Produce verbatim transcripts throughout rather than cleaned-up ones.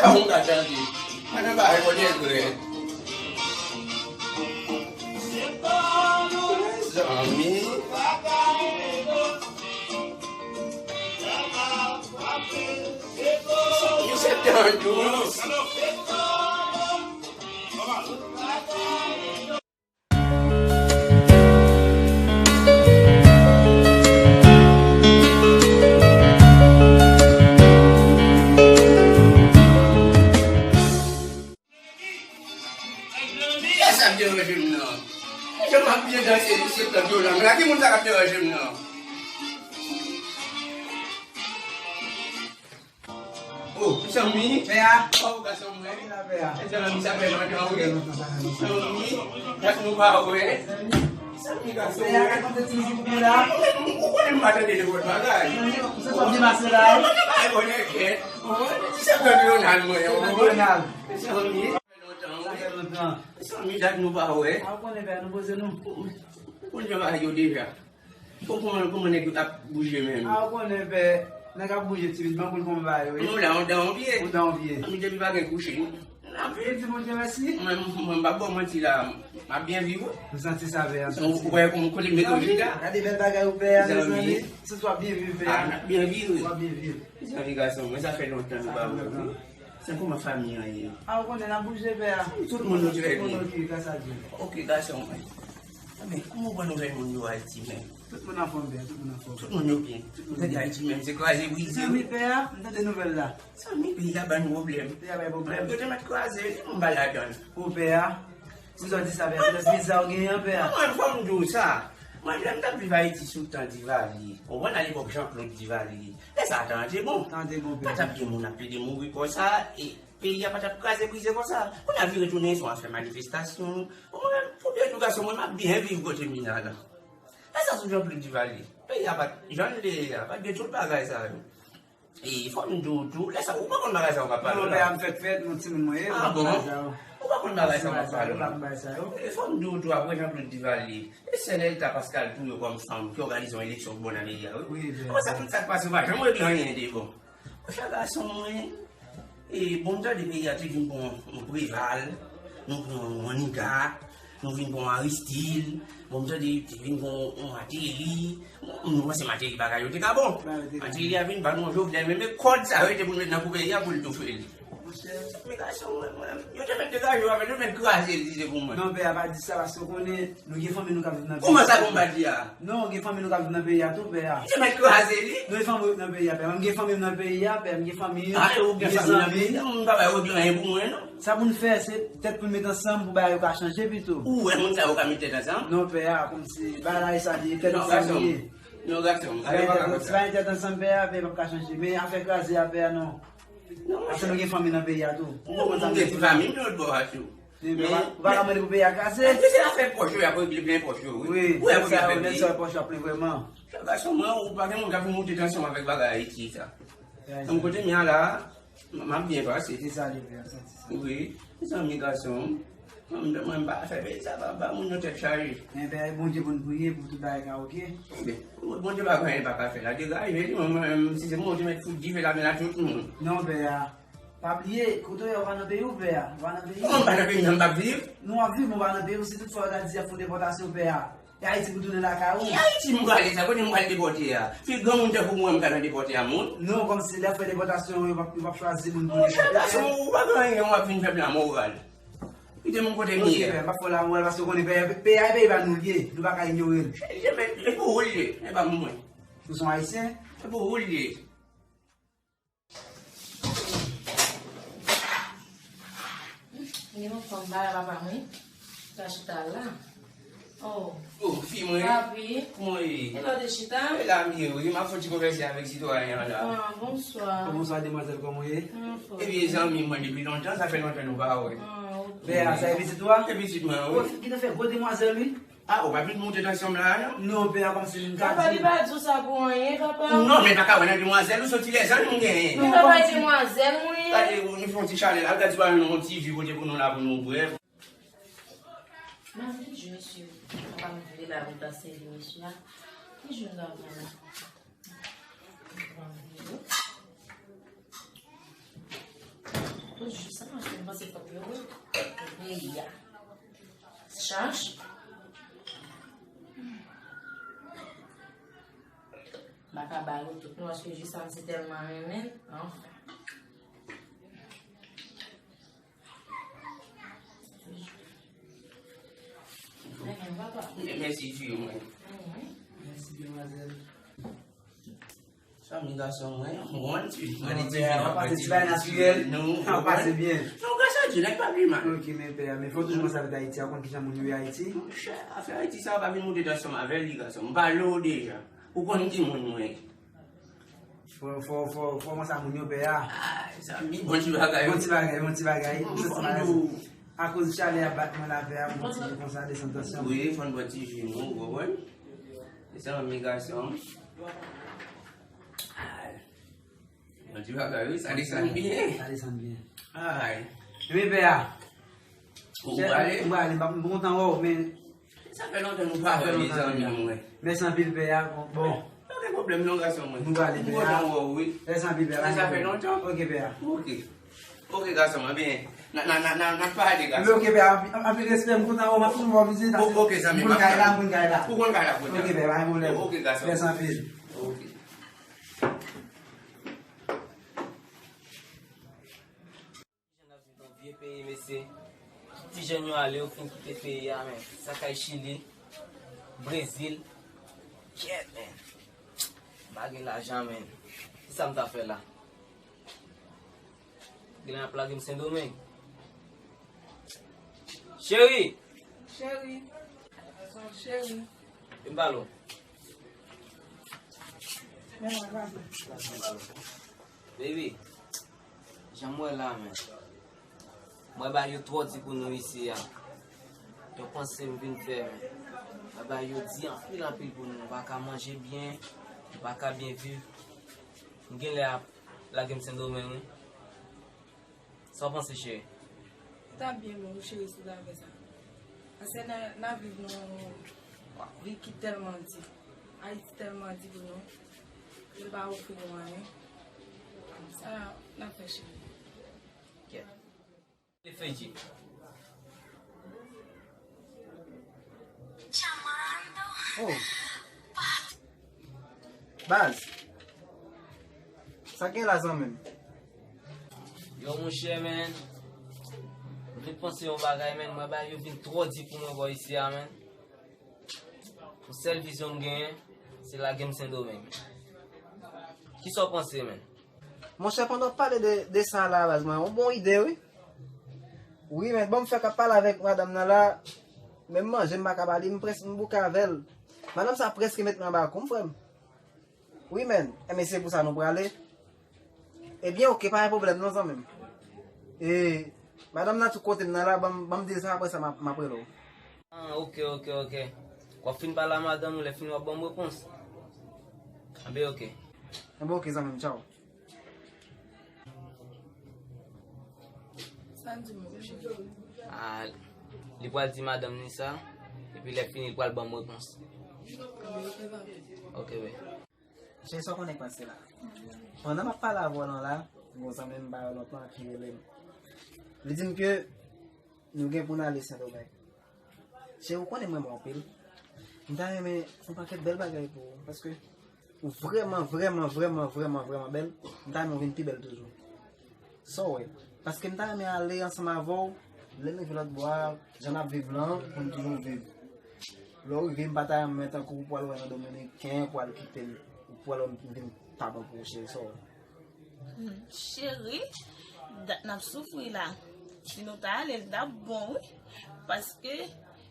Sa moun ka chante. Mwen nan bagay kote egre. Zanmi. Misye tan dous. Kiyès ap deranje m nan? Jan m ap byen danse, misye pran vyolan. Gade moun sa k ap deranje m nan. Oh, zanmi. Pè a. Oh, gason mwen. Zanmi, sa fè lontan, wi. Zanmi, dat nou pa wè. Zanmi, gason mwen. Pè a, rakonte ti mizik ou gen la. Ou konnen m pa tande nenpòt bagay. Zanmi, ou se sòt byen pase la, wi. Ay, bonè kèt. Ou konnen ti sèp Leonard mwen, ou konnen. Zanmi. Sa fè lontan, wi. Sa fè lontan. Zanmi, dat nou pa wè. A, ou konnen, pè a, nou poze nou. Ou konnen bagay yo deja. Bon, kòman, kòman nèg yo t ap bouje menm? A, ou konnen, pè, nèg ap bouje timidman pou l konn ba yo, wi. Nou la, on dan on pye. On dan on pye. Zanmi, depi pa gen kouche. N ap viv. Di Bondye mèsi. Mwen, mwen, m pa ba w manti la. M ap byen viv, wi. M santi sa, pè a, m santi. Ou wè kote m mete w chita? Gade bèl bagay ou, pè a, mezanmi. Zanmi. Sou w ap byen viv, pè a. A, n ap byen viv, wi. W ap byen viv. Zanmi gason mwen, sa fè lontan nou pa wè, wi. Sa kòman fanmi an ye? A, ou konnen n ap bouje, pè a. Tout moun oke, tout moun oke, gras a Dye. Oke, gason mwen. Enben, kòman w pran nouvèl moun yo Ayiti menm? Tout moun anfòm, pè a, tout moun anfòm. Tout moun yo byen. Tout moun byen. Tande Ayiti menm, se kraze brize, wi. Zanmi, pè a, m tande nouvèl la. Zanmi, peyi a ban nou pwoblèm. Peyi a bay pwoblèm. Yo te mèt kraze, li moun pa ladan l. O, pè a, pou sa w di sa, pè a, poutèt viza w genyen an, pè a. Mwen, fò m di w sa. Mwen, lè m t ap viv Ayiti sou tan Duvalier, ou konprann, alepòk Jean-Claude Duvalier, lè sa a, tan an te bon. Tan an te bon, pè a. Pa t ap gen moun ap plede mouri konsa, e peyi a pa t ap kraze brize konsa. Kounye a vire tounen se yon afè manifestasyon. Mwen, pou byen di w, gason mwen, m ap byen viv kote m ye a la. Lè sa a sou Jean-Claude Duvalier, peyi a pa t jan l te ye a, pa t gen tout bagay sa yo. E fò m di w tou, lè sa, ou pa konn bagay sa yo k ap pale la. Non, pè a, m fèk fèt, non, timoun mwen ye, m pa konn bagay sa yo. Ou pa konn bagay sa yo k ap pale la. M pa konn bagay sa yo. E fò m di w tou, apre Jean-Claude Duvalier, e sè Lelta Pascal tou yo kòm fanm ki òganize yon eleksyon ki bon nan peyi a, wi. Wi, wi. Apre sa, tout sa k pase, yo pa janm regle anyen de bon. Monchè gason mwen, e bon, m tande peyi a te vin pran yon Preval, nou pran yon Maniga, nou vin pran yon Aristide, bon, m tande te vin pran yon Martelly. Nou panse Martelly bagay yo te ka bon. Bagay yo te ka bon. Martelly a vin ba nou yon Jovenel, men, men kòd sa yo te pou l met nan kou peyi a pou l toufe l. Monchè. Men gason mwen, mwen, yo te mèt degaje yo avè l, yo mèt kraze l, si se pou mwen. Non, pè a, pa di sa, paske w konnen, nou gen fanmi nou k ap viv nan peyi a. Kòman sa, kòman w pa di a? Non, gen fanmi nou k ap viv nan peyi a tou, pè a. Yo te mèt kraze li. Non, gen fanmi nou nan peyi a, pè a. Mwen, m gen fanmi m nan peyi a, pè a, m gen fanmi, m gen zanmi. A, ou gen fanmi nan peyi a, m pa bay yo di anyen pou mwen, non. Sa pou n fè, se tèt pou n met ansanm pou bagay yo ka chanje pito. Ou wè moun sa yo ka met tèt ansanm? Non, pè a, kòmsi bagay la e sa li ye, tèt ansanm li ye. Non, gason m. Bagay tèt ansanm, pè a, pè a p ap ka chanje. Men afè kraze a, pè a, non. Non, monchè. Paske nou gen fanmi nan peyi a tou. Ou konprann sa m di a? Ou gen ti fanmi m lòt bò a tou. Ou pa ka mande pou peyi a kraze. Èske se afè pòch yo y ap regle, plen pòch yo, wi? Wi, ou wè sa, plen pòch yo ap plen vrèman. Gason mwen, ou pa gen moun k ap vin moute tansyon avèk bagay Ayiti sa. Donk, kote m ye a la, m ap byen pase. Se sa li vle, m santi sa. Wi, zanmi gason m. Mwen, mwen, m pa fè peyi sa, pa ba moun yo tèt chaje. Men, pè a, e Bondye pou n priye pou tout bagay ka oke. Bondye pa gen anyen l pa ka fè la. Degaje li, mwen, mwen, si se mwen, ou te mèt fout dife ladan la tout moun. Non, pè a. Pa bliye, kote w ye a, ou pa nan peyi w, pè a. Ou pa nan peyi w. Kòman m pa nan peyi m nan m p ap viv? Non, w ap viv, men w pa nan peyi w. Si tout fwa yo ta di y ap fè depòtasyon, pè a, e Ayiti pou tounen lakay ou. E Ayiti m prale sa, kote m pral depòte a? Fi granmoun tankou mwen, m ka nan depòte a moun? Non, kòmsi lè y ap fè depòtasyon, yo p ap, yo p ap chwazi moun pou depòte. Monchè gason, ou pa gen anyen, w ap vin fè m lamoral. Kite m kote m ye a. Oke, pè, m p ap fè w lamoral paske w konnen pè, pè a e peyi pa nou l ye, nou pa ka inyore l. Se, se, se pou ou l ye, e pa pou mwen. Ou se yon Ayisyen? Se pou ou l ye. Gen yon fanm pa la, papa mwen. Sa chita la. Oh. Oh, fi mwen. Papi. Kòman w ye? E la w te chita? E la m ye, wi. M ap fè yon ti konvèse avèk sitwayen an la. Ah, bonswa. Bonswa, demwazèl, kòman w ye? Mwen anfòm. Ebyen, zanmi mwen depi lontan, sa fè lontan nou pa wè. Ah, ok. Pè a, sa e pitit ou a? E pitit mwen, wi. Oh, fi, kite fè gwo demwazèl, wi. Ah, ou pa vin moute tansyon m la, non? Non, pè a, kòmsi m ka di. Papa, li pa di w sa pou anyen, papa. Non, men pa ka wè nan demwazèl, ou soti lèzanmi m genyen. Men papa, e demwazèl mwen ye. Gade, ou ni fè yon ti chalè la, gade si pa yon ti vi kote pou nou la pou nou bwè. Mwen vle jwe, mesye. Papa m vle la pou l ta sèvi mesye a. Ki jwe nou ta pran la? Mwen vle jwe. Se fòk yo wi. Peyi a. Chach. M pa ka ba yo tout non, paske jis sa m si tèlman renmen l. Anfen. Mèsi, fi mwen. Mèsi, demwazèl. Sa mi gason mwen, mwen, ti mwen, ti mwen, pase ti bay natirèl, nou pase byen. Nou gason di nèg pa pi mal. Ok, men pè, men fò toujou konsa avèk Ayiti, a konn kijan moun yo ye Ayiti. Monchè, afè Ayiti sa pa vin moute ansanm avè li gason. M pale w deja. Ou konn ki moun mwen ye. Fò, fò, fò, fò konsa moun yo pè a. Ay, sa mi bon ti bagay. Bon ti bagay, bon ti bagay. Bon ti bagay. Akoz chalè a bat mwen la pè a, bon ti konsa desann tansyon. Wi, fò n bò ti ji nou, ou konprann? E sa, mi gason. Ay. Yon ti bagay, wi, sa desann byen. Sa desann byen. Ay. Ebyen, pè a. Ou prale? M prale, m pa, m kontan wè w, men. Sa fè lontan nou pa wè, mezanmi, mwen. Mèsi anpil, pè a. Bon. Pa gen pwoblèm, non, gason mwen. Nou prale, pè a. M kontan wè w, wi. Mèsi anpil, pè a. Sa fè lontan. Ok, pè a. Ok. Ok, gason mwen, byen. N a, n a, n a, n a, n a pale, gason. Ok, pè a, anpil, anpil respè, m kontan wè w, m ap toujou ba w vizit. O-, ok, zanmi, m ap tann. Moun kay la, moun kay la. Ou konn kay la, kounye a. Ok, pè a, pa gen pwoblèm. Ok, gason. Mèsi anpil. Ok. Ti jèn ap viv nan vye peyi, mesye. Ti jèn yo ale, yo fin kite peyi a, men. Sa kay Chili, Brezil. Kyèt, men. M pa gen lajan, men. Kisa m ta fè la? Gen lè y ap lage m Sendomeng. Cheri! Cheri! Cheri! Vin pale w. Men mwen, papa. Baby, jan m wè la, men. Mwen ba yo twò di pou nou isi a. Yo panse m vin fè, men. Mwen ba yo di anpil, anpil pou nou. Nou pa ka manje byen, nou pa ka byen viv. M gen lè ap lage m Sendomeng, wi. Sa w panse, cheri? Li t ap byen bon wi, cheri, si w ta fè sa. Paske n a, n a viv nan yon vi ki tèlman di. Ayiti tèlman di pou nou. Yo pa ofri nou anyen. Sa n ap fè, cheri? Kèt. Reflechi. Oh. Baz. Sa gen la, zanmi m? Yo, monchè, men. M vin panse yon bagay, men. Mwen ba yo vin twò di pou mwen bò isi a, men. Pou sèl vizyon m genyen, se lage m Sendomeng. Kisa w panse, men? Monchè, pandan w ap pale de, de sa la, baz mwen, yon bon ide, wi. Wi, men, bon, m fèk ap pale avèk madanm nan la, menm manje m pa ka ba li, m prèske m bouke avè l. Madanm sa prèske met mwen anba kou m, frè m. Wi, men, enben se pou sa nou prale. Ebyen, oke, pa gen pwoblèm non, zanmi m. E, madanm nan tou kote m nan la, ban m, ban m di l sa, apre sa, m ap, m ap rele w. Ah, oke, oke, oke. W ap fin pale a madanm ou, lè fini w ap ban m repons. Enben, oke. Enben, oke, zanmi m, tchaw. Sa l di m, monchè? Ah, li pral di madanm ni sa, epi lè fini, li pral ban m repons. Enben, oke, papi. Cheri, sa w konnen k pase la? Pandan m ap pale avè w lan la, gon zanmi m pa yo lontan ki rele m. Li di m ke nou gen pou n ale Sendomeng. Cheri, ou konnen m renmen w anpil. M ta renmen fè yon pakèt bèl bagay pou ou, paske ou vrèman, vrèman, vrèman, vrèman, vrèman bèl. M ta renmen w vin pi bèl toujou. Sa w wè? Paske m ta renmen ale ansanm avè w, lè n rive lòt bò a, jan n ap viv lan, pou n toujou viv. Lè w rive, m pa ta renmen tankou w pral wè nan dominiken, pou w al kite l, ou pral wè m vin pa bon pou ou, cheri, sa w wè? Hmm, cheri, dat n ap soufri la. Si nou ta ale, l t ap bon, wi. Paske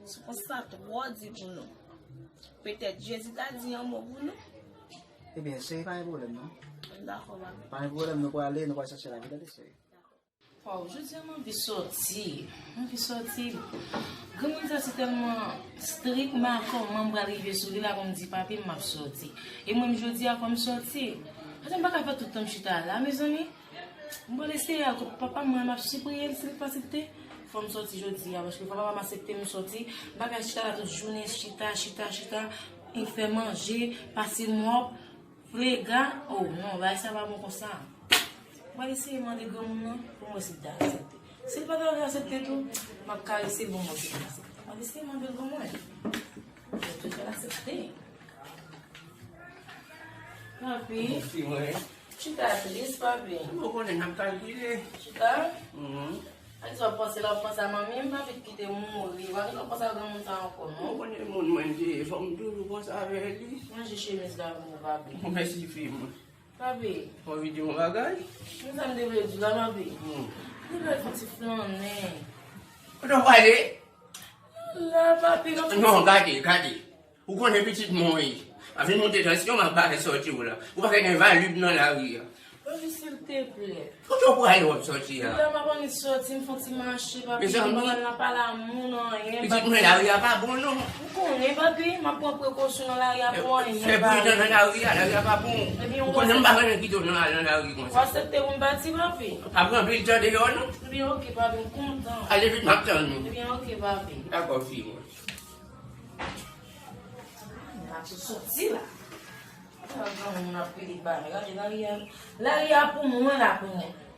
soufrans sa twò di pou nou. Petèt Jezi ta di yon mo pou nou. Ebyen, cheri, pa gen pwoblèm, non. Dakò, papi. Pa gen pwoblèm, nou pral ale, nou pral chèche lavi, tande, cheri. Waw, jodi a m anvi sòti. M anvi sòti. Granmoun sa se tèlman strik, m pa kòman m pral rive sou li la pou m di papi m ap sòti. E mwen menm jodi a fò m sòti. Paske m pa ka fè tout tan m chita la, mezanmi. M pral eseye a kot papa m, mwen m ap sipriye l, si l pa aksepte. Fò m sòti jodi a, paske fò papa m aksepte m sòti. M pa ka chita la tout jounen, chita, chita, chita. E fè manje, pase mòp. Frega, oh non, bagay sa pa bon konsa. Mwen eseye mande granmoun nan pou mwen si l ta aksepte. Si l pa ta vle aksepte tou, m ap karese l pou mwen se l aksepte. Mwen li se mande l pou mwen. Mwen tou fè l aksepte. Papi. Fi mwen. Chita plis, papi. Ou konnen n ap kalkile. Chita? Mhm. Ak sa w panse la, w panse a manmi m, papi, ki te mouri. W pa gentan panse a granmoun sa ankò, non? Ou konnen moun mwen te ye, fò m toujou panse avè li. Manje chemiz la pou ou, papi. Mèsi, fi mwen. Papi. Ou anvi di yon bagay? Konsa m te vle di la, papi. Hmm. Li vle fè ti flannen. Kote w prale? La, papi, m ap... Non, gade, gade. Ou konnen pitit mwen ye. A vin monte tansyon, m ap bare sòti w la. Ou pa ka gen valib nan lari a. Papi, silteplè. Kote w prale w ap sòti a? La, m ap annik sòti, m fè yon ti mache, papi. Mezanmi. M pa pral nan pale a moun, anyen, pitit mwen, lari a pa bon, non. M konnen, papi, m ap pran prekosyon nan lari a pou anyen, papi. Fè pridan nan lari a, lari a pa bon. Ou konnen m pa renmen kite w nan, al nan lari konsa. W aksepte pou m pati, papi? Pa pran anpil tan deyò, non. Ebyen, oke, papi, m kontan. Ale vit, m ap tann ou. Ebyen, oke, papi. Dakò, fi mwen. M ap soti la. Granmoun ap pede ba mwen. Gade, lari a, lari a pou mwen la kounye a.